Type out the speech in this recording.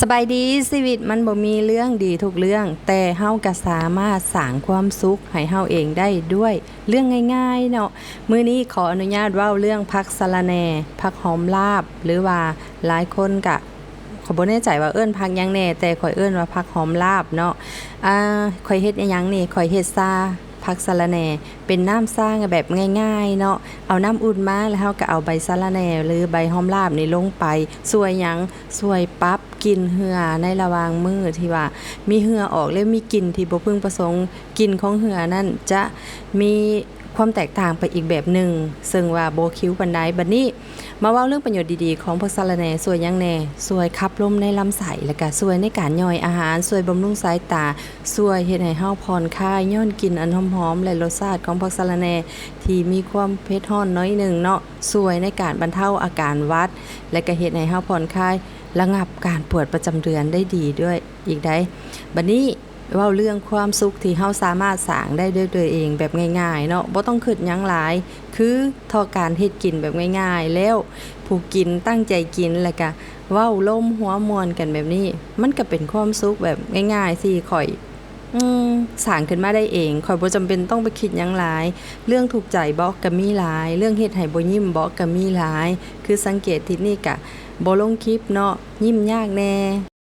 ສະບາຍດີ, ຊີວິດມັນບໍ່ມີເລື່ອງດີທຸກເລື່ອງ, ແຕ່ເຮົາກໍສາມາດສ້າງຄວາມສຸກໃຫ້ເຮົາເອງໄດ້ດ້ວຍເລື່ອງງ່າຍໆເນາະ. ມື້ນີ້ຂໍອະນຸຍາດເວົ້າເລື່ອງຜັກສະລະແໜ່, ຜັກຫອມລາບ ຫຼືວ່າຫຼາຍຄົນກະ ຂ້ອຍບໍ່ແນ່ໃຈວ່າເອີ້ນຜັກຫຍັງແດ່, ແຕ່ຂ້ອຍເອີ້ນວ່າຜັກຫອມລາບເນາະ. ອາ ຂ້ອຍເຮັດອີ່ຫຍັງນີ້? ຂ້ອຍເຮັດຊາຜັກສະລະແໜ່ ເປັນນ້ຳຊາແບບງ່າຍໆເນາະ. ເອົານ້ຳອຸ່ນມາ ແລ້ວເຮົາກໍເອົາໃບສະລະແໜ່ ຫຼືໃບຫອມລາບນີ້ລົງໄປ. ຊ່ວຍຫຍັງ? ຊ່ວຍປັບກິ່ນເຫື່ອໃນລະຫວ່າງມື້ທີ່ວ່າມີເຫື່ອອອກ ແລະ ມີກິ່ນທີ່ບໍ່ເພິ່ງປະສົງ. ກິ່ນຂອງເຫື່ອນັ້ນຈະມີຄວາມແຕກຕ່າງໄປອີກແບບໜຶ່ງ, ເຊິ່ງວ່າບໍ່ຄິວປານໃດ. ບັດນີ້ ມາເວົ້າເລື່ອງປະໂຫຍດດີໆຂອງຜັກສະລະແໜ່. ຊ່ວຍຫຍັງແດ່? ຊ່ວຍຂັບລົມໃນລຳໄສ້ ແລ້ວກະຊ່ວຍໃນການຍ່ອຍອາຫານ, ຊ່ວຍບຳລຸງສາຍຕາ, ຊ່ວຍເຮັດໃຫ້ເຮົາຜ່ອນຄາຍຍ້ອນກິ່ນອັນຫອມໆ ແລະ ລົດຊາດຂອງຜັກສະລະແໜ່ທີ່ມີຄວາມເຜັດຮ້ອນໜ້ອຍໜຶ່ງເນາະ. ຊ່ວຍໃນການບັນເທົາອາການຫວັດ ແລະ ກະເຮັດໃຫ້ເຮົາຜ່ອນຄາຍ ລະງັບການປວດປະຈຳເດືອນໄດ້ດີດ້ວຍອີກໃດ໋. ບັດນີ້ ເວົ້າເລື່ອງຄວາມສຸກທີ່ເຮົາສາມາດສ້າງໄດ້ດ້ວຍຕົວເອງແບບງ່າຍໆເນາະ, ບໍ່ຕ້ອງຄິດຫຍັງຫຼາຍ, ຄືເທາະການເຮັດກິນແບບງ່າຍໆ ແລ້ວຜູ້ກິນຕັ້ງໃຈກິນ ແລ້ວກະເວົ້າລົມຫົວມ່ວນກັນແບບນີ້, ມັນກະເປັນຄວາມສຸກແບບງ່າຍໆທີ່ຂ້ອຍ ອືມ ສ້າງຂຶ້ນມາໄດ້ເອງ. ຂ້ອຍບໍ່ຈຳເປັນຕ້ອງໄປຄິດຫຍັງຫຼາຍ. ເລື່ອງທຸກໃຈບໍ ກະມີຫຼາຍ, ເລື່ອງເຮັດໃຫ້ບໍ່ຍິ້ມບໍ ກະມີຫຼາຍ. ຄືສັງເກດທິດນີ້ກະບໍ່ລົງຄລິບເນາະ, ຍິ້ມຍາກແດ່.